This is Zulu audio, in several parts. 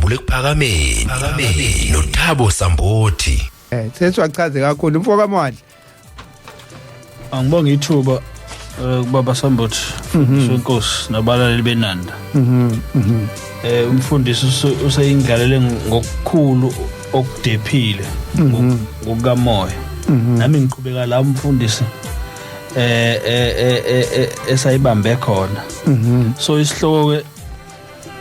Sijabule kuphakameni noThabo Sambothi. Sesiwachaze kakhulu mfoka Mwandla. Angibonge ithuba kubaba Sambothi, Sonkosi, nabalaleli benanda. Umfundisi useyinglalele ngokukhulu okudephile ngokukamoya. Nami ngiqhubeka la umfundisi esayibambe khona. So isihloko ke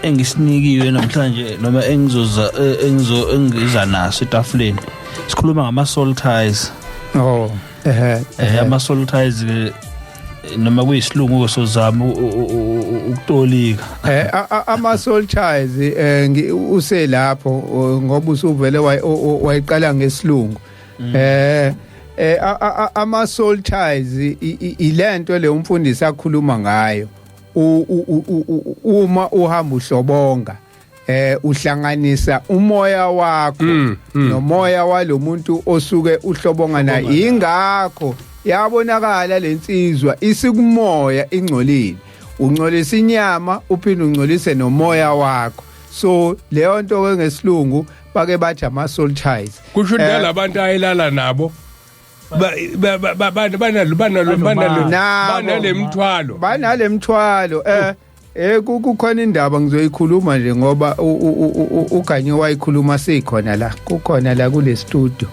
engisinikiwe namhlanje, noma engizoza engizo engiza naso etafuleni, sikhuluma ngama soul ties. Oh, ehe. Ama soul ties ke, noma kuyisilungu, sozama ukutolika. Ama soul ties, uselapho ngoba usuvele wayiqala ngesilungu. Ama soul ties ilento le umfundisi akhuluma ngayo. Uma uhamba uhlobonga, uhlanganisa umoya wakho nomoya walomuntu osuke uhlobonga naye. Ingakho yabonakala lensizwa isikumoya ingcolile. Ungcolisa inyama, uphinde ungcolise nomoya wakho. So leyo nto ke ngesilungu bake bathi ama soul ties. Kusho ukuthi nalabantu ayelala nabo banalo banalo banalo Nabo. banale mthwalo. Banale mthwalo. Kukhona indaba ngizoyikhuluma nje ngoba uGanye wayikhuluma sikhona la, kukhona la kule studio,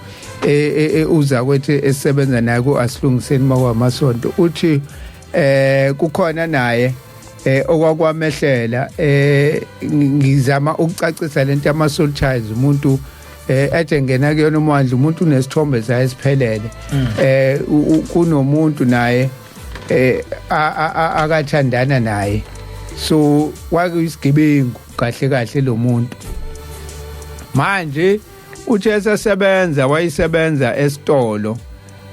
uza kwethu esebenza naye ku Asilungiseni makwamasonto, uthi kukhona naye okwakwamehlela. Ngizama ukucacisa lento yama soul ties. Umuntu ethe ngena kuyona umandla, umuntu unesithombe saye esiphelele. Kunomuntu naye akathandana naye, so kwakuyisigebengu kahle kahle lo muntu. Manje uthe esesebenza, wayisebenza esitolo,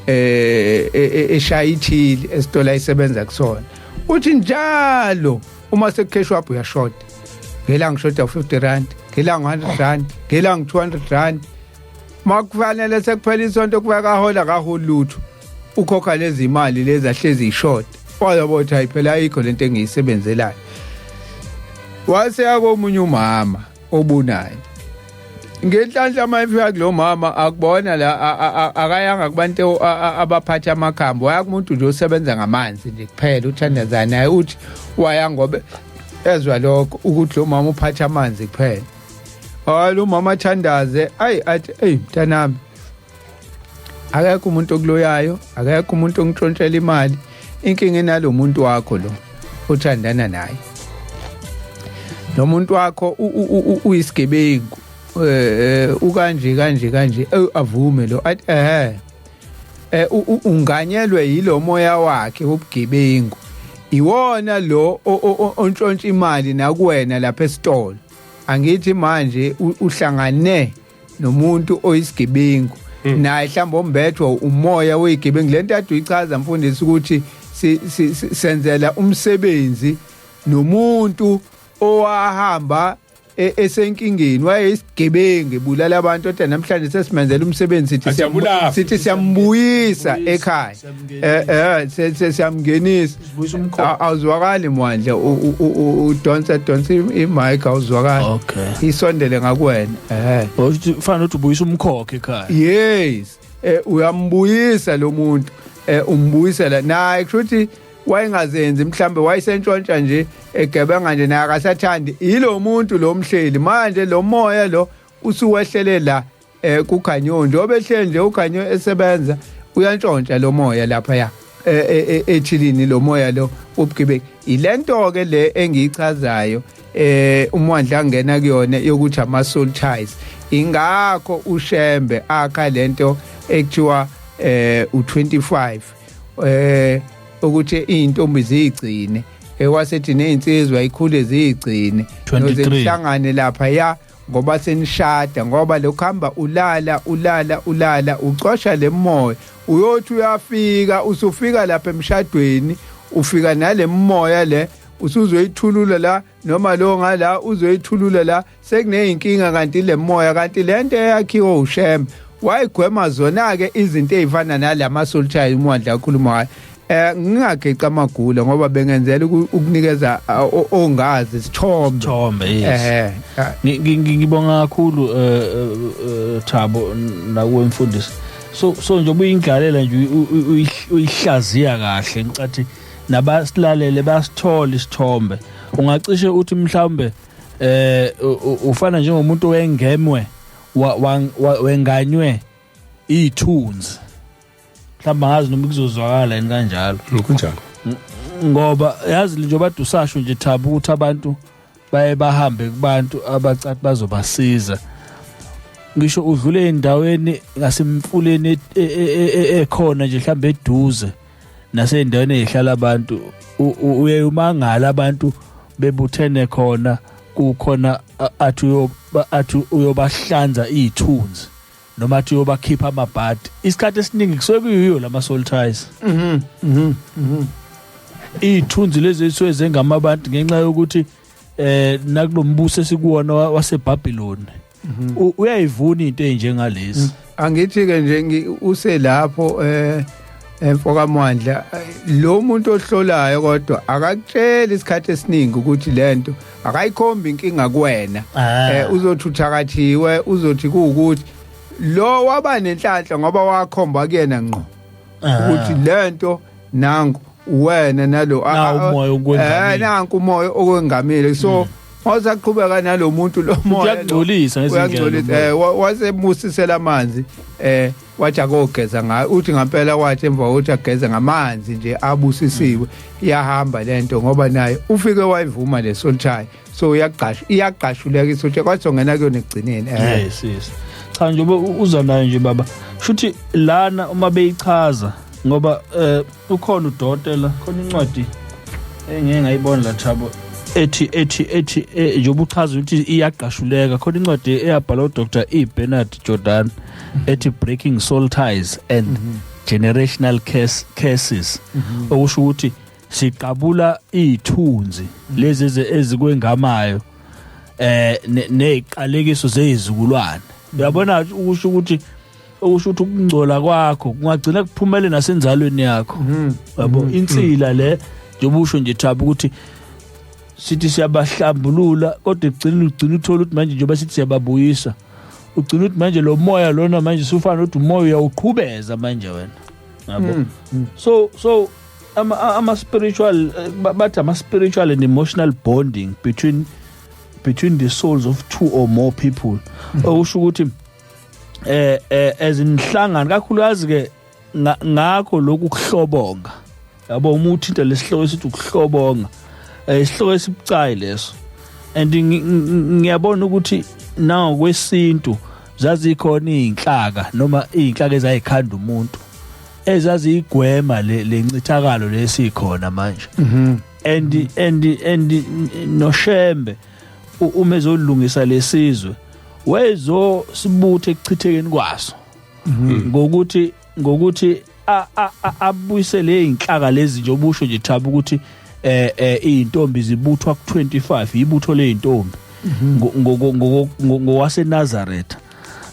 eshaya ithili esitolo ayisebenza kusona. Uthi njalo uma sekukheshwa up uyashoda, ngelanga ushoda R50, ngelanga R100, ngelanga R200. Makufanele sekuphela isonto kuba kahola kaholi lutho, ukhokha lezi imali lezi ahlezi ishoda. Wayabo hayi phela, ayikho lento engiyisebenzelayo. Wase yakomunye umama obunayo. Ngenhlanhla uma efika kulo mama, akubona la, akayanga kubantu abaphatha amakhambi, waya kumuntu nje osebenza ngamanzi nje kuphela, uthandaza naye. Uthi waya ngoba ezwa lokho ukuthi lo mama uphatha amanzi kuphela. Hayi, lo mama athandaze, ayi, athi, "Ey mntanami, akekho umuntu okuloyayo, akekho umuntu ongishontshela imali. Inkinga inalo muntu wakho lo othandana naye. Lo muntu wakho uyisigebengu, ukanje kanje kanje." Avume lo, athi ehe, unganyelwe yilo moya wakhe wobugebengu, iwona lo ontshontsha imali nakuwena lapha esitolo. Angithi manje uhlangane nomuntu oyisigebengu naye, mhlawumbe ombethwa umoya weyigebengu." Lento ade uyichaza mfundisi ukuthi senzela umsebenzi nomuntu owahamba esenkingeni, wayeyisigebengu ebulala abantu, kodwa namhlanje sesimenzela umsebenzi, sithi Ajabula. sithi siyambuyisa ekhaya, siyamngenisa. Sibuyisa umkhokho. Awuzwakali Mwandla, udonsa donsa imic, awuzwakali. Okay. Isondele ngakuwena. Uthi fana uthi ubuyisa umkhokho ekhaya. Yes, uyambuyisa lo muntu, umbuyisela naye. Kusho ukuthi wayengazenzi, mhlambe wayesentshontsha nje, egebenga nje, naye akasathandi yilo muntu lo mhleli. Manje lo moya lo usuwehlele la kukhanyo, njengoba ehleli nje ukhanyo esebenza, uyantshontsha lo moya lapha ya ethilini, lo moya lo wobugebengu. Ilento ke le engiyichazayo, umwandla angena kuyona yokuthi ama soul ties. Ingakho uShembe akha lento ekuthiwa u25, ukuthi izintombi ziyigcine, ewasethi nezinsizwa ikhule ziyigcine. 23. Noze nihlangane lapha ya ngoba senishada, ngoba lokuhamba ulala ulala ulala ucosha lemoya, uyothi uyafika, usufika lapha emshadweni, ufika nale moya le usuzoyithulula la, noma lo ngala uzoyithulula la, sekuneyinkinga. Kanti le moya, kanti lento eyakhiwe uShembe wayigwema zona ke izinto ezifana nalama soul tie umwandla akhuluma ngayo. Ngingageqa amagula ngoba bengenzela ukunikeza ongazi isithombe. Thombe, yes. Ngibonga kakhulu, Thabo, nakuwe mfundisi. So nje ubuyingalela nje, uyihlaziya kahle, ngicathi nabasilalele basithola isithombe. Ungacishe uthi mhlawumbe ufana njengomuntu wengemwe, wenganywe ithunzi mhlawumbe, angazi noma kuzozwakala yini kanjalo. Kunjalo. Ngoba yazi njengoba usasho nje, Thabo, ukuthi abantu baye bahambe kubantu abacathi bazobasiza, ngisho udlule endaweni ngasemfuleni ekhona nje mhlambe eduze nasey'ndaweni ey'hlala abantu, uye umangala abantu bebuthene khona, kukhona athi uyobahlanza iy'thunzi noma athi uyobakhipha amabhadi. Isikhathi esiningi kusuke kuyiyo lama soul ties, Mhm. Mhm. Mhm. iy'thunzi lezi ezisuke zengama abantu ngenxa yokuthi nakulombuso esikuwona waseBhabhiloni uyayivuna into ey'njengalezi. Angithi ke nje uselapho emfokamandla lo muntu ohlolayo, kodwa akakutsheli isikhathi esiningi ukuthi lento akayikhombi inkinga kuwena. Uzothi uthakathiwe, uzothi kuwukuthi lo waba nenhlanhla ngoba wakhomba kuyena ngqo ukuthi lento nangu wena nalo. Nawu umoya okwengamile. Nanku umoya okwengamile, so wasaqhubeka nalo muntu lo moya lo. Uyakungcolisa ngezindlela. Uyangcolisa. Wasemusisela amanzi, wathi akogeza ngayo. Uthi ngempela wathi emva kokuthi ageze ngamanzi nje abusisiwe, iyahamba lento, ngoba naye ufike wayivuma le soul tie, so uyaqasha, iyaqashuleka isoul tie, kwathi ngena kuyona ekugcineni. Yes, cha, njengoba uza nayo nje baba, shuthi lana uma beyichaza, ngoba ukhona udokotela, khona incwadi engeke ngayibona la, Thabo, ethi njengoba uchaza ukuthi iyaqashuleka, khona incwadi eyabhalwa uDr E Bernard Jordan ethi Breaking Soul Ties and Generational Curses, okusho ukuthi siqabula izithunzi lezi ezikwengamayo neziqalekiso zezizukulwane, uyabona, ukusho ukuthi ukungcola kwakho kungagcina kuphumele nasenzalweni yakho, yabo, insila le njengoba usho nje, Thabo, ukuthi sithi siyabahlambulula, kodwa ekugcineni ugcina uthola ukuthi manje njengoba sithi siyababuyisa, ugcina ukuthi manje lo moya lona manje sufana nokuthi umoya uyawuqhubeza manje wena, yabo. So ama spiritual bathi ama spiritual and emotional bonding between the souls of two or more people, okusho ukuthi ezinhlangano kakhulukazi ke ngakho lokhu kuhlobonga, yabo, uma uthinta lesihloko esithi ukuhlobonga, isihloko esibucayi leso, and ngiyabona ukuthi nangokwesintu zazikhona izinhlaka noma izinhlaka ezayikhanda umuntu ezaziyigwema le ncithakalo lesikhona manje, and noShembe uma ezolungisa lesizwe wezo sibuthe ekuchithekeni kwaso ngokuthi abuyisele izinhlaka lezi nje obusho nje, Thabo, ukuthi izintombi zibuthwa ku25, ibutho leintombi ngokwaseNazaretha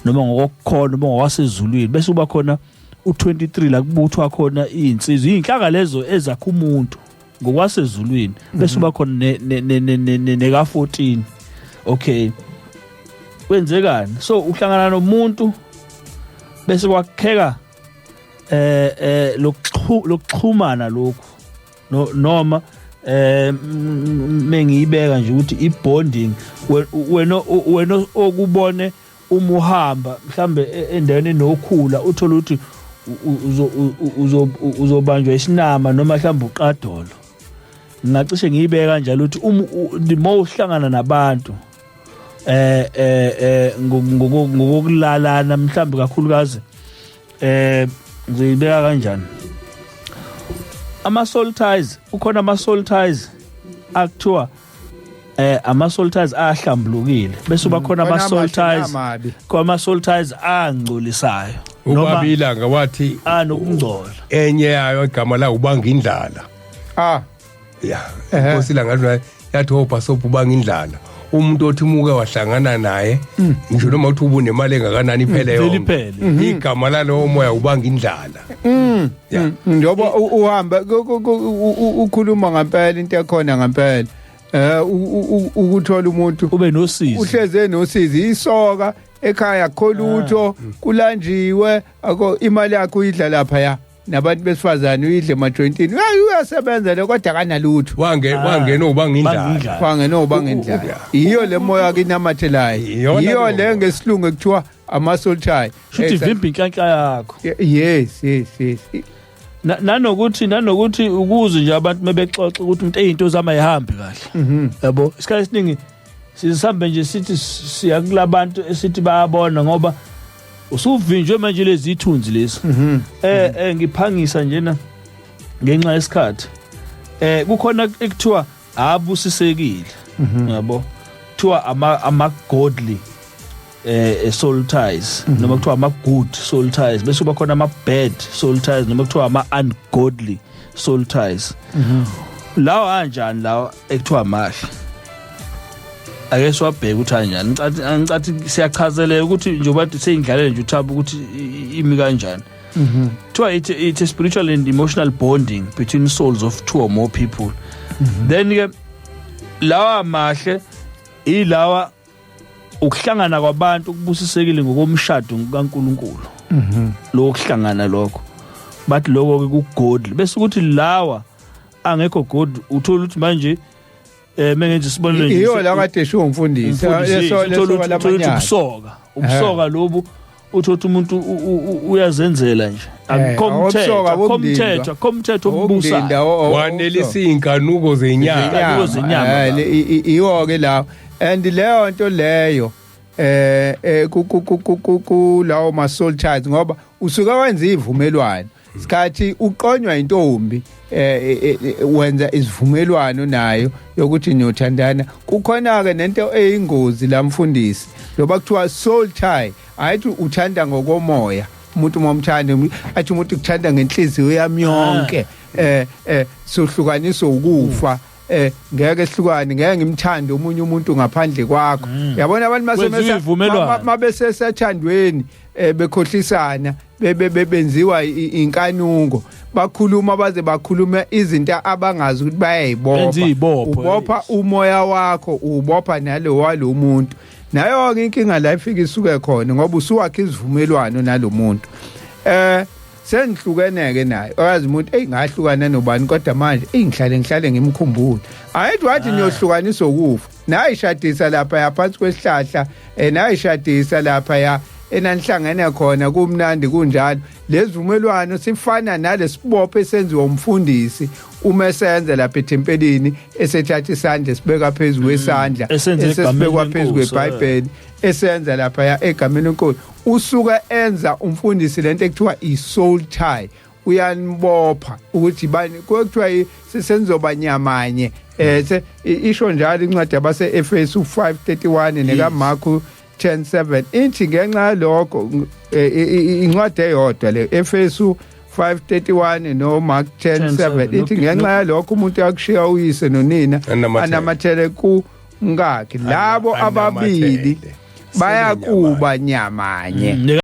noma ngokukhona noma ngokwasezulwini, bese uba khona u23 la kubuthwa khona izinsizwa, izinhlaka lezo ezakha umuntu ngokwasezulwini, bese uba khona neka 14. Okay, kwenzekani? So uhlangana nomuntu bese kwakheka lokuxhumana lokhu, noma mengiyibeka nje ukuthi ibonding, wena okubone uma uhamba mhlambe endaweni enokhula, uthola ukuthi uzobanjwa isinama noma mhlambe uqadolo. Ngingacishe ngiyibeka kanjalo ukuthi uma the more uhlangana nabantu ngokulalana mhlambe kakhulukazi, ngiyibeka kanjani, ama soul ties, ukhona ama soul ties akuthiwa ama soul ties ahlambulukile, bese uba khona ama soul ties Amabi. Kwama soul ties angcolisayo noma Ubabilanga wathi anokungcola. Enye yayo igama la ubanga indlala. Ya, inkosi la ngathi yathi obhasopu ubanga indlala. Umuntu othi muke wahlangana naye, ngisho noma uthi ubunemali engakanani, iphele Vele yonke. Iphele. Igama lalowo moya ubanga indlala ya. Njengoba uhamba ukhuluma ngempela into ekhona ngempela, ukuthola umuntu ube nosizi. Uhleze nosizi, isoka ekhaya akukho lutho, kulanjiwe, akho imali yakho, uyidla lapha ya nabantu besifazane, uyidle emajoyintini. Hayi, uyasebenza le kodwa akanalutho. Wangena ubanga indlala. Banga indlala. Wangena ngendlala, iyo le moya kinamathelayo. Iyona Iyo leyo le moya. Ngesilungu ekuthiwa ama-soul tie. Shuthi vimba inhlanhla yakho. Yes. Nanokuthi ukuze nje abantu mebexoxa ukuthi umuntu eyinto zami ayihambi kahle, yabo, isikhathi esiningi sisambe nje sithi siya kulabantu esithi bayabona, ngoba usuvinjwe manje lezi ithunzi lezi. Ngiphangisa njena ngenxa yesikhathi. Kukhona ekuthiwa abusisekile, yabo, kuthiwa ama godly soul ties, noma kuthiwa ama good soul ties, bese kuba khona ama bad soul ties, noma kuthiwa ama ungodly soul ties. Lawa anjani lawa ekuthiwa mahle? Ake siwabheke ukuthi anjani. Ngicathi siyachazeleka ukuthi njengoba seyindlalele nje uthaba ukuthi imi kanjani. Kuthiwa it's a spiritual and emotional bonding between souls of two or more people. Then ke lawa mahle ilawa ukuhlangana kwabantu kubusisekile ngokomshado kaNkuluNkulu, lokho kuhlangana lokho bathi lokho ke ku-godly. Bese ukuthi lawa angekho god, uthola ukuthi manje mengenza isibonelo nje, Iyo la kade eshiwo umfundisi. Umfundisi, Leso uthola leso ukuthi lamanyala. Ubusoka lobu, uthola ukuthi umuntu uyazenzela nje, akukho mthetho, awubusoka, akukho wobundindwa. mthetho, akukho mthetho obubusayo. Wokundinda, Wanelisa iy'nkanuko zenyama. Iy'nkanuko zenyama. Iwo ke lawo, and leyo nto leyo ku lawo ma soul ties, ngoba usuke wenza ivumelwano sikhathi uqonywa intombi, wenza isivumelwano nayo yokuthi niyothandana. Kukhona ke nento eyingozi la mfundisi, loba kuthiwa soul tie, ayithi uthanda ngokomoya umuntu, momthanda, athi umuntu kuthanda ngenhliziyo yami yonke, sohlukaniswa ukufa, ngeke sihlukane, ngeke ngimthande omunye umuntu ngaphandle kwakho, yabona abantu Kwenziwa ivumelwano. Mabese sethandweni, bekhohlisana, benziwa inkanuko, bakhuluma baze bakhulume izinto abangazi ukuthi bayayibopha. Benza iy'bopho, Ubopha yes. umoya wakho, ubopha nalo walo muntu. Nayo ke inkinga la ifika isuke khona, ngoba usuwakhe isivumelwano nalomuntu, senihlukeneke naye, oyazi umuntu, ey, ngahlukana nobani, kodwa manje ey, ngihlale ngimkhumbule. Ayithi wathi niyohlukanisa ukufa, nayishadisa lapha yaphansi kwesihlahla, nayishadisa lapha ya enanihlangene khona kumnandi kunjalo. Lezivumelwano sifana nalesibopho esenziwa umfundisi uma esenza lapha ethempelini, esethatha isandla sibeka phezulu kwesandla Esenza egameni esesibekwa phezulu lenkosi, kweBhayibheli, esenza lapha ya egameni lenkosi. Usuka enza umfundisi lento ekuthiwa i-soul tie, uyanibopha ukuthi bani kuthiwa senizoba nyamanye. Isho njalo incwadi yabase Efesu 5:31 nekaMarku 10:7, ithi ngenxa yalokho, incwadi eyodwa le, Efesu 5:31 no Mark 10:7, ithi ngenxa yalokho umuntu yakushiya uyise nonina, Anamathele. anamathele kumkakhe, labo ababili Anamathele. bayakuba nyamanye.